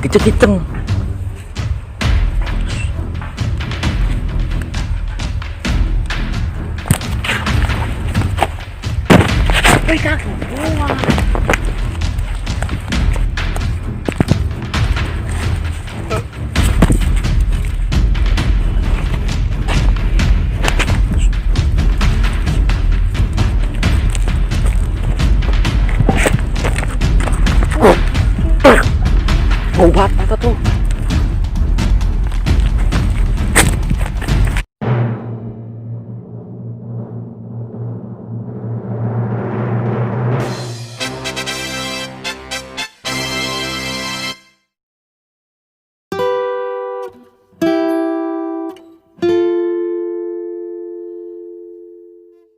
Kenceng-kenceng. Kaki gua. Bau banget mata tuh.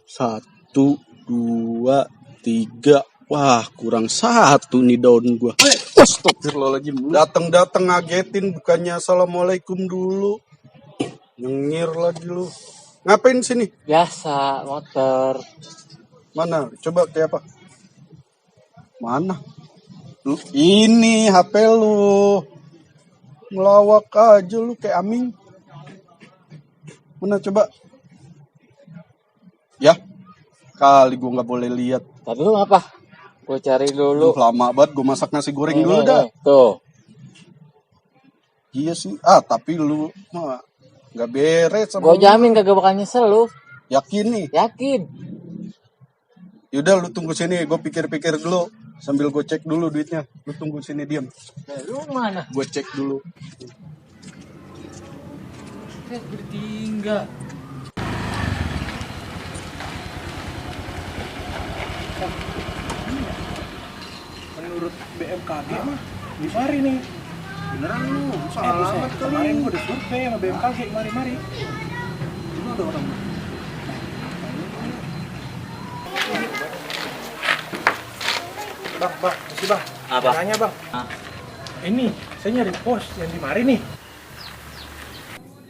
Satu, dua, tiga. Wah, kurang satu nih daun gua. Astagfirullahaladzim. Datang-datang ngagetin, bukannya assalamualaikum dulu. Nyengir lagi lu. Ngapain sini? Biasa motor. Mana? Coba kayak apa? Mana? Ini HP lu. Ngelawak aja lu kayak Aming. Mana coba? Ya, kali gua nggak boleh lihat. Tadi lu apa? Gue cari dulu. Lama banget gua masak nasi goreng dulu dah. Tuh. Iya sih. Tapi lu mah nggak beres sama Gue jamin kagak bakal nyesel lu. Yakin nih? Yakin. Yaudah lu tunggu sini, gue pikir-pikir dulu sambil gue cek dulu duitnya. Lu tunggu sini diam. Lu mana? Gue cek dulu. Bertinggal. Menurut BMKG mah di mari nih. Beneran lu, salah amat kali. Kemarin gua udah survei sama BMKG mari-mari. Itu ada orang. Bang, masih bang. Apa? Nanya bang. Ini, saya nyari pos yang di mari nih.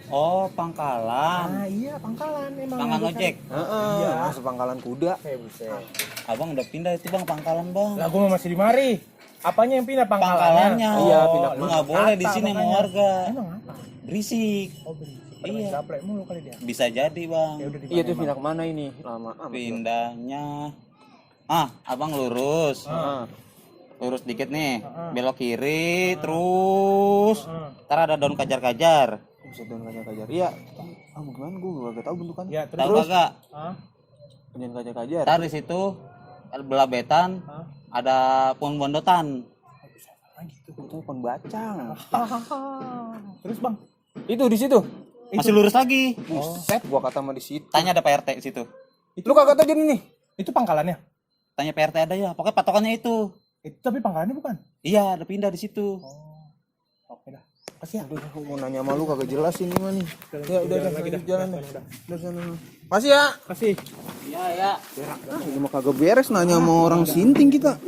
Oh, pangkalan. Iya, pangkalan emang. Pangkalan ojek. Iya, masuk pangkalan kuda. Buset. Abang udah pindah itu bang, pangkalan bang. Lah gua masih di mari. Apanya yang pindah Pangkalannya. Iya, Oh, pindah. lu nggak boleh di sini sama warga. Emang apa? Berisik. Oh, berisik. Iya. Gaplek mulu kali dia. Bisa jadi bang. Ya udah di Iya mana, tuh Bang? pindah kemana ini? Lama amat. Pindahnya. Abang lurus. Lurus dikit nih. Belok kiri, terus. Ntar ada daun kajar-kajar. Bisa daun kajar-kajar. Iya. Gimana gue gak tahu bentukannya. Ya, Tahu terus. kagak? Daun kajar-kajar. Ntar di situ belah betan ada pohon bondotan. Itu pohon bacang. Terus bang, Itu di situ. Masih lurus lagi. Buset, gua kata mah di situ. Tanya ada PRT di situ. Lu kagak tahu jadi nih. itu pangkalannya. Tanya PRT ada ya. Pokoknya patokannya itu. Itu tapi pangkalannya bukan. Iya, ada pindah di situ. Oke dah. Kasih ya. Aduh, gua mau nanya sama lu kagak jelas ini mah nih. Ya udah lagi dah. jalan deh. Udah sana. Makasih ya. Kasih. Iya, ya. Ini mah kagak beres nanya sama orang sinting kita.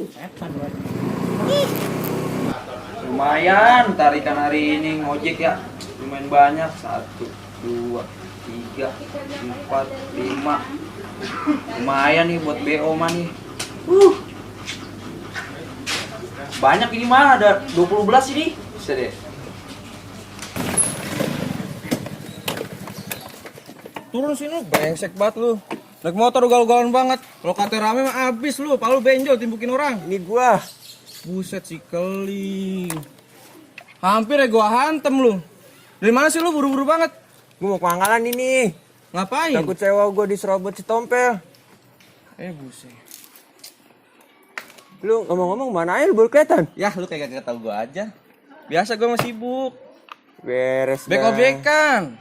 Lumayan tarikan hari ini ngojek ya, lumayan banyak. 1, 2, 3, 4, 5. Lumayan nih buat BO mah nih. Banyak ini mah, ada 20 belas ini. Bisa deh. Turun sini, brengsek banget lu. Naik motor ugal-ugalan banget. Kalau kata rame mah abis lu, palu benjol timbukin orang. Ini gua. Buset si keling. Hampir ya gua hantem lu. Dari mana sih lu buru-buru banget? Gue mau ke pangkalan ini. Ngapain? Takut sewa gue diserobot si Tompel. Buset. Lu ngomong-ngomong mana aja lu baru kelihatan? Ya lu kayak gak tau gua aja. Biasa gua masih sibuk. Beres dah. Beko-bekan.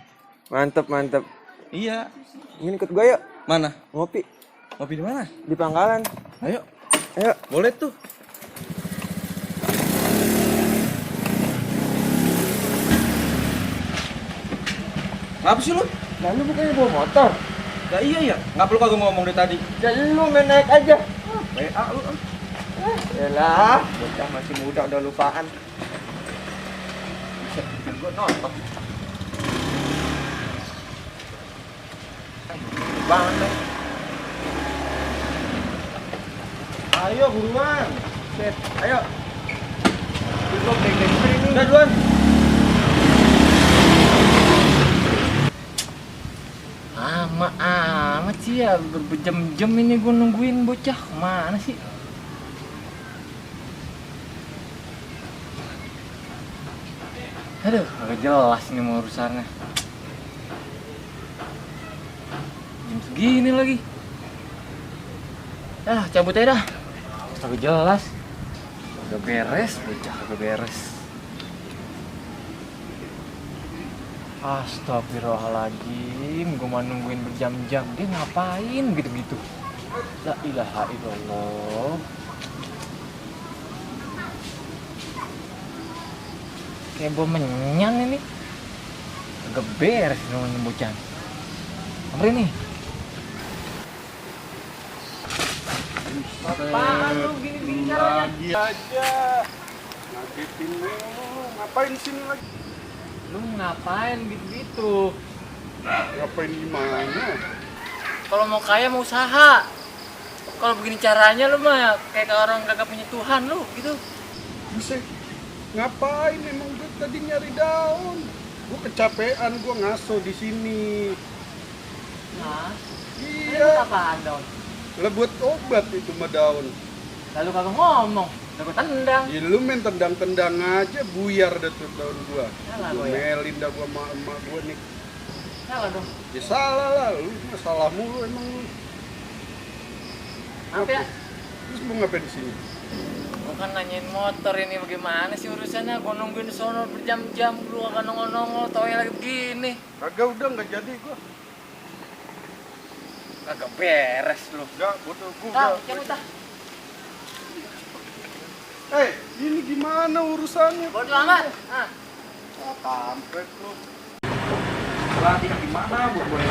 Mantep. Iya. Ini ikut gue yuk. Mana? Ngopi. Ngopi di mana? Di pangkalan. Ayo. Ayo. Boleh tuh. Ngapa sih lu? Nah lu bukannya bawa motor? Ya iya ya. Ngapa lu kagak ngomong dari tadi? Ya lu main naik aja. WA lu. Yalah. Bocah masih muda udah lupaan. Gua nonton. Banget. Ayo buruan. Set. Ayo. Lu deng-deng ini. Udah duluan. Amat sih ya, berjam-jam ini gue nungguin bocah. Mana sih? Aduh, agak jelas ini mau urusannya. Jam segini lagi. Cabut aja dah. Agak jelas. Agak beres, bocah agak beres. Astagfirullahaladzim, gue mau nungguin berjam-jam. Dia ngapain gitu-gitu? La ilaha illallah. Kayak bom menyan ini. Agak beres nungguin bocah. Amri nih. Apaan lu gini-gini caranya? Lagi aja. Ngagetin lu. Ngapain di sini lagi? Lu ngapain gitu-gitu? Ngapain gimana? Kalau mau kaya mau usaha. Kalau begini caranya lu mah kayak orang kagak punya Tuhan lu gitu. Buset. Ngapain emang gue tadi nyari daun? Gue kecapean, gue ngaso di sini. Nah, Iya. apaan dong? Lah buat obat itu mah daun. Lalu kagak ngomong, udah gue tendang. Ya lu main tendang-tendang aja buyar dah tuh daun gua. Salah Gua gua ya? melin dah gua sama emak gua nih. Salah dong. Ya salah lah, lu mah salah mulu emang lu. Apa ya? Terus mau ngapain di sini? Gue kan nanyain motor ini bagaimana sih urusannya. Gue nungguin di sono berjam-jam, lu gak nongol-nongol, tau lagi begini. Kagak udah nggak jadi gua. Kagak beres lu. Enggak, bodoh gua. Tahu, yang utah. Ini gimana urusannya? Bodo amat. Ah. Kampret lu. Berarti gimana buat gue?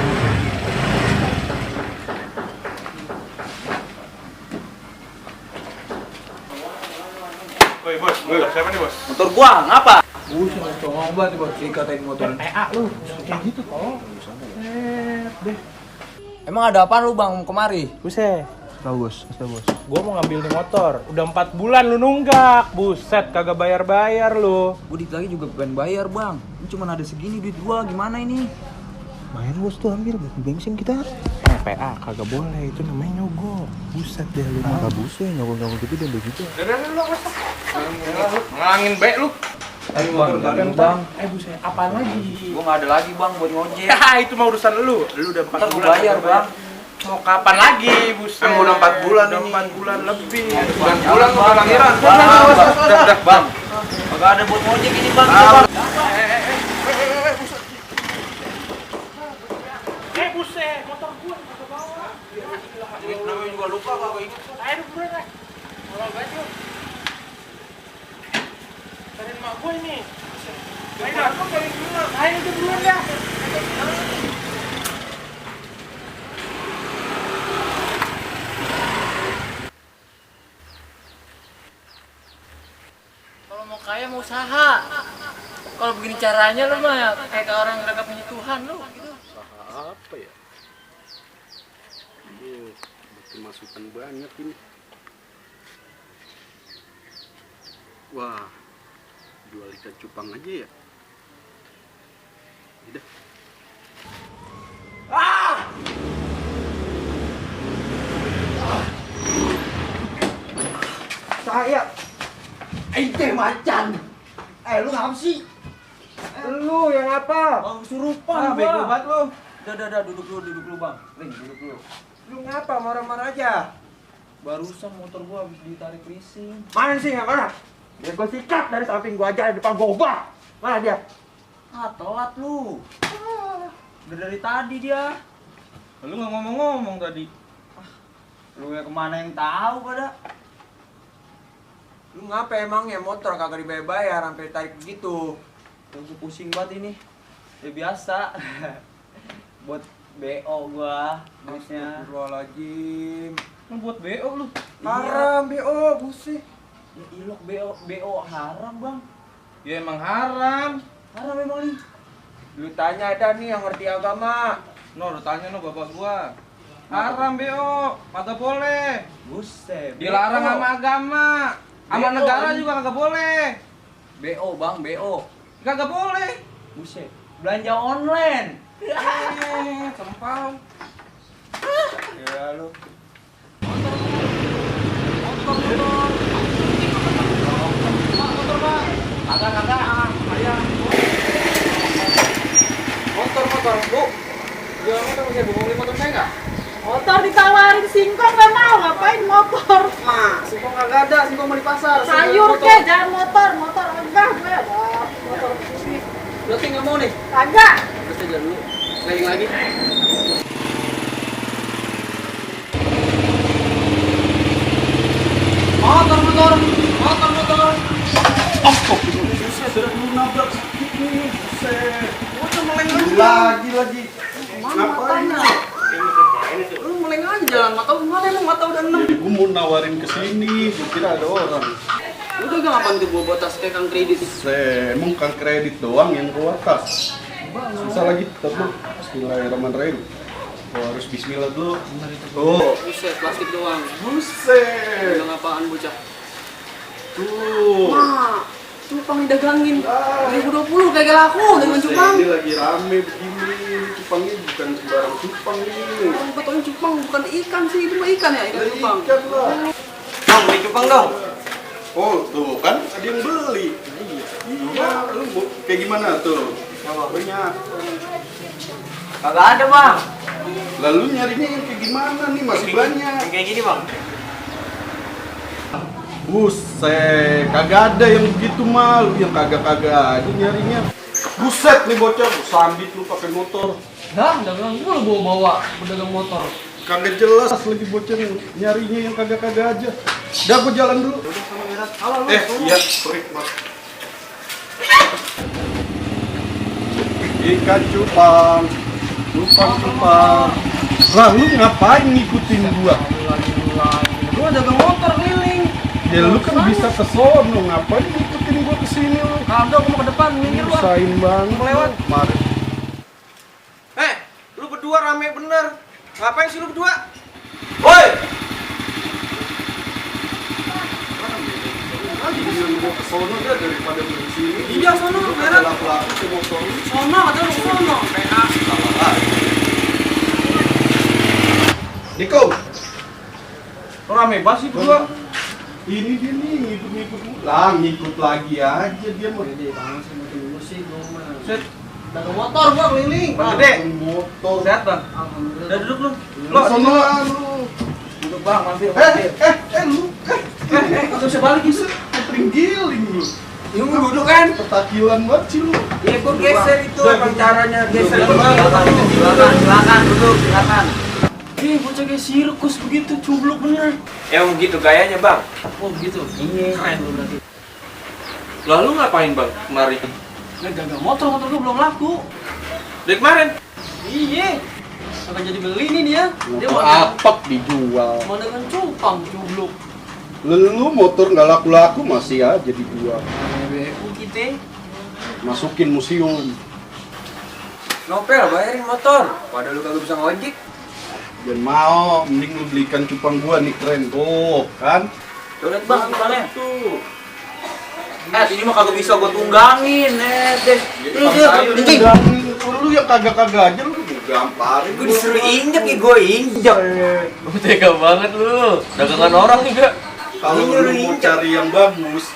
Woi bos, motor siapa nih bos? Motor gua, ngapa? Buset, congong banget bos, dikatain motor. Lu, kayak gitu toh. Emang ada apaan lu bang kemari? Buset. Bos. Gua mau ngambil nih motor. Udah 4 bulan lu nunggak. Buset, kagak bayar-bayar lu. Gua dikit lagi juga pengen bayar bang. Ini cuma ada segini duit gua, gimana ini? Main bos tuh ambil buat bensin kita. PA kagak boleh, itu namanya nyogok. Buset deh lu. Kagak buset, nyogok-nyogok gitu dan begitu. Udah lu ngelangin be lu. Ayo bang, bang. Buset, apaan lagi? Gua nggak ada lagi bang buat ngojek. Ya, itu mah urusan lu. Lu udah 4 Ntar gua bulan bayar kagak bang. Mau kapan lagi, buset? Udah 4 bulan Udah ini. 4 bulan lebih. Bang, Bulan mau lahiran. Udah bang. Kagak ada buat ngojek ini bang. Buset, motor gua ke bawah. Namanya juga lupa kagak inget. Ayo buruan lah. Kalau baju. Cariin mak gua ini. Ayo dah, kok cariin dulu. Ayo udah buruan dah. Kalau mau kaya mau usaha. Kalau begini caranya lu mah kayak orang kagak punya Tuhan lu gitu. Apa ya? Bikin masukan banyak ini. Wah, jual ikan cupang aja ya? Udah. Saya ente macan. Lu ngapa sih? Lu yang apa? Bang kesurupan Ah, bego gua. banget lu. Udah, duduk dulu bang. Ring, duduk dulu. Lu ngapa marah-marah aja? Barusan motor gua habis ditarik leasing. Mana sih yang mana? Biar gua sikat dari samping gua aja di depan gua. Mana dia? Ah, telat lu. Udah dari tadi dia. Lu nggak ngomong-ngomong tadi. Lu ya kemana yang tahu pada? Lu ngapa emangnya motor kagak dibayar sampai tarik begitu? Gua pusing banget ini. Ya biasa. Buat BO gua duitnya. Astagfirullahaladzim. Lu buat BO lu. Haram BO, buset. Ya ilok BO haram, Bang. Ya emang haram. Haram emang nih. Lu tanya ada nih yang ngerti agama. No, lu tanya no bapak gua. Haram BO, kagak boleh. Buset. Dilarang BO. sama agama. Sama BO, negara ini. juga kagak boleh. BO bang, BO. Kagak boleh. Buset, belanja online. Sempal. Ya lu. Motor, Bu. Jual motor bisa beli motor saya nggak? Motor ditawarin singkong gak mau, ngapain motor? Ma, singkong kagak ada, singkong mau di pasar. Sayur ke, jangan motor enggak gue. Wah, motor sini. Berarti nggak mau nih? Kagak. Terus aja dulu. Keliling lagi. Motor. Buset, lu nabrak sakit nih. Buset. Lagi. Ngapain? Lu mulai aja jalan, mata gimana emang mata udah 6. Gue mau nawarin ke sini, gue kira ada orang. Udah gak ngapain tuh bawa tas kayak kang kredit. Emang kan kredit doang yang bawa tas. Susah lagi, teman. Bismillahirrahmanirrahim. Oh, harus bismillah dulu. Oh, Buset, plastik doang. buset. Udah apaan bocah? Tuh. Ma, cupang didagangin. 2020 kagak laku dengan cupang. Ini lagi rame begini. Cupangnya bukan sembarang cupang ini. Orang betulnya cupang bukan ikan sih, itu mah ikan ya, ikan cupang. Ikan lah. Bang, beli cupang dong. Oh, tuh kan ada yang beli. Iya, lu mau kayak gimana tuh? Banyak. Kagak ada bang. Lalu nyarinya yang kayak gimana nih? Masih banyak. Kayak gini bang. Buset, kagak ada yang begitu malu, yang kagak-kagak aja nyarinya. Buset nih bocah, sambit lu pakai motor. Dah, dagang gua bawa pedagang motor. Kagak jelas lagi bocah nyarinya yang kagak-kagak aja. Udah gua jalan dulu. Iya, sorry, Mas. Ikan cupang. Lah lu ngapain ngikutin gua? Gua dagang motor keliling. Ya lu kan bisa ke sono, ngapain ngikutin gua ke sini lu? Kagak, gua mau ke depan, minggir lu. Usain banget. Lewat. Mari. Lu berdua rame bener. Ngapain sih lu berdua? Woi. Lagi dengan gua ke sono dia daripada lu di sini. Iya, sono, Lu merah. kagak laku ke motor lu. Sono, katanya lu sono. PA. Niko, Lu rame banget sih berdua. ini dia nih ngikut-ngikut lah, ngikut lagi aja dia mau. Set. Dagang motor gua keliling. Bang Gede. Motor. Sehat, Bang? Alhamdulillah. Udah duduk lu. Lu sono lah lu. Duduk, Bang, mampir. Lu. Enggak usah balik gitu. Pringgiling lu. Lu duduk kan? Petakilan banget sih lu. Iya, gua geser itu emang caranya geser. Silakan duduk, silakan. Bocah kayak sirkus begitu, cubluk bener. Emang gitu gayanya bang. Oh begitu? Iya. Keren lu berarti. Lalu ngapain bang kemarin? Nggak gagal motor gua belum laku. Dari kemarin? Iya. Akan jadi beli nih dia. Dia mau Apek dijual. mau dengan cupang, cubluk. Lu motor nggak laku-laku masih aja dijual. BBU kita. Masukin museum. Nopel bayarin motor. Padahal lu kagak bisa ngojek. Jangan mau, mending lu belikan cupang gua nih keren tuh, kan? Tuh liat bang, cupangnya. Tuh. Ini mah kagak bisa gua tunggangin, deh. Lu yang kagak-kagak aja lu gamparin. Gua disuruh injek ya gua injek. Lu tega banget lu. Dagangan orang juga. Kalau lu mau cari yang bagus,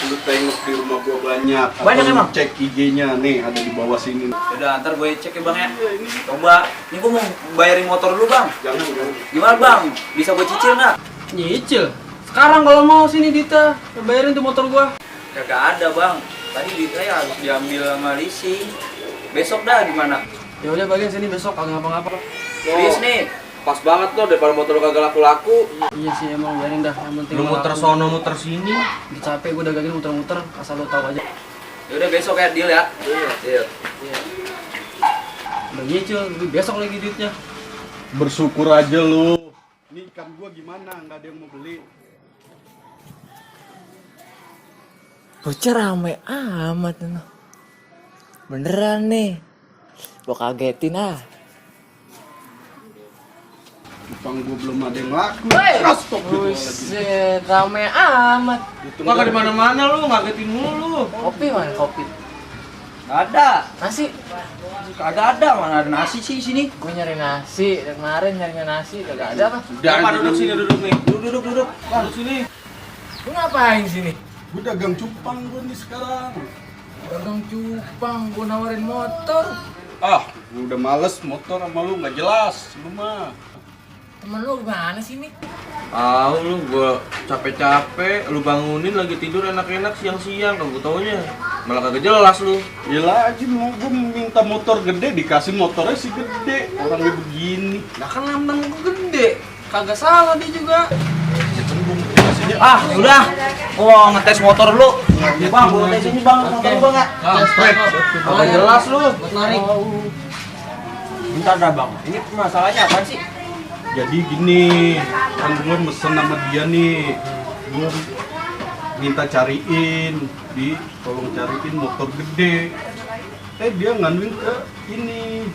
lu tengok di rumah gua banyak. Banyak Atau lu emang? cek IG-nya nih, ada di bawah sini. Udah, ntar gue cek ya bang ya. Coba, ini gua mau bayarin motor dulu bang. Jangan. Gimana bang? Bisa gua cicil nggak? Nyicil. Sekarang kalau mau sini Dita, bayarin tuh motor gua. Kagak ada bang. Tadi duitnya harus diambil sama leasing. Besok dah gimana? Ya udah bagian sini besok kagak ngapa-ngapa. Serius nih. Pas banget lo daripada motor lo kagak laku-laku. Iya sih emang biarin dah, yang penting Lu muter laku. sono muter sini. Udah capek gua dagangin muter-muter, asal lo tahu aja. Ya udah besok ya deal ya. Deal. Udah nyicil, besok lagi duitnya. Bersyukur aja lu. Ini ikan gua gimana? Nggak ada yang mau beli. Bocah rame amat noh. Beneran nih. Gua kagetin ah. cupang gua belum ada yang laku. Hei! Astagfirullahaladzim. Buset, rame amat. Kagak di mana-mana lu, ngagetin mulu. Kopi mana kopi? Nggak ada. Nasi? Kagak ada, mana ada nasi sih sini. Gue nyari nasi, dari kemarin nyarinya nasi, kagak ada apa? Pak, duduk sini, duduk nih. Duduk. Duduk sini. Lu ngapain sini? Gua dagang cupang gua nih sekarang. Dagang cupang, gue nawarin motor. Ah, gua udah males motor sama lu, nggak jelas lu mah. Temen lu gimana sih nih? Tahu lu, gua capek-capek, lu bangunin lagi tidur enak-enak siang-siang, kamu taunya malah kagak jelas lu. Ya lagi mau gua minta motor gede dikasih motornya si gede. Orangnya begini. Nah kan lambang gua gede, kagak salah dia juga. Ah, udah. Gua ngetes motor lu. Bang, gua tes ini bang, motor lu bang ya. Kagak jelas lu. Buat narik. Bentar dah bang, ini masalahnya apa sih? Jadi gini, kan gue mesen sama dia nih, gue minta cariin tolong cariin motor gede. Dia nganuin ke ini,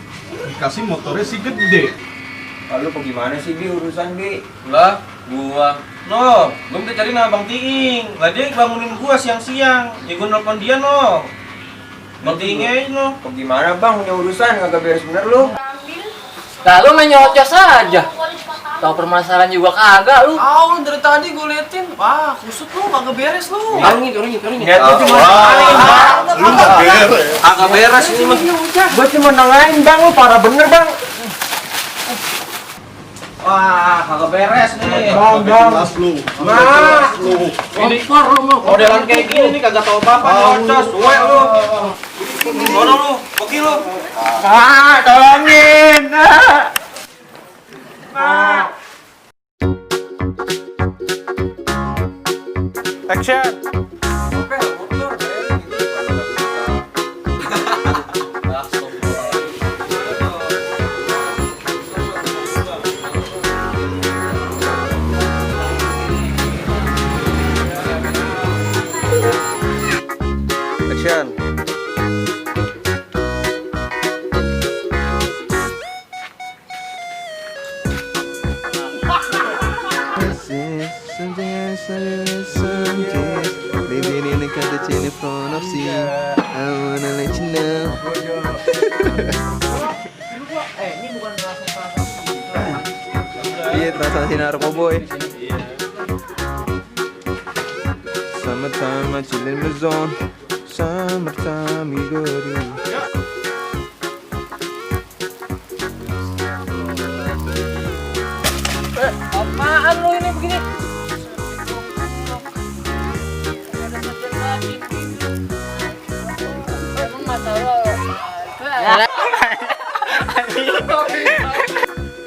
dikasih motornya si gede. Lalu bagaimana sih Bi urusan Bi? Lah, gua minta cari nama Bang Tiing. Lah dia bangunin gua siang-siang. Ya gua nelpon dia Bang Tiingnya no. Bagaimana bang, punya urusan kagak beres bener lu? Nah lu main nyocos aja. Tahu permasalahan juga kagak lu. Lu dari tadi gua liatin. Wah, kusut lu, kagak beres lu. Orangnya. Lihat lu cuma nangain bang. Lu nggak beres. Kagak beres ini mah. Gua cuma nangain bang, lu parah bener bang. Wah, kagak beres nih. Bang, jelas lu. Nah, Lu. Ini modelan kayak gini nih kagak tahu apa-apa nyocos. Suwe lu. Sono lu, oke lu. tolongin. Action. Action. Something else I really something. Baby, in the cut the telephone of see. I wanna let you know. Ini bukan Iya, transaksi narkoboy. Summertime, I chill in the zone. Summertime, we go to. apaan lu ini begini? Emang masalah.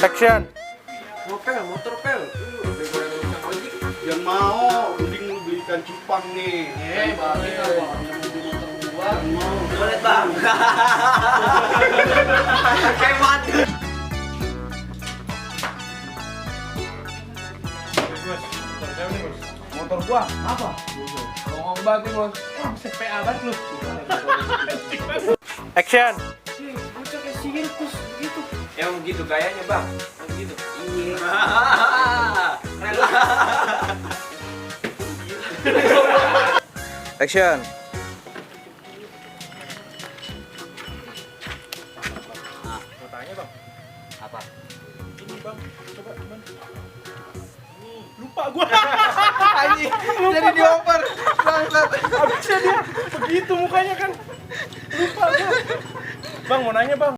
Action. Motor pel. Yang mau, mending lu belikan cupang nih. Boleh bang. Hemat. Motor gua apa? Ngomong banget bos. Bisa PA banget lu. Action. Bocah kayak sirkus gitu. Yang gitu gayanya bang. Yang gitu. Iya. Action. Apa? Lupa gua. Anjing. Jadi dioper. Bangsat. Habisnya dia begitu mukanya kan. Lupa gua. Bang mau nanya, Bang.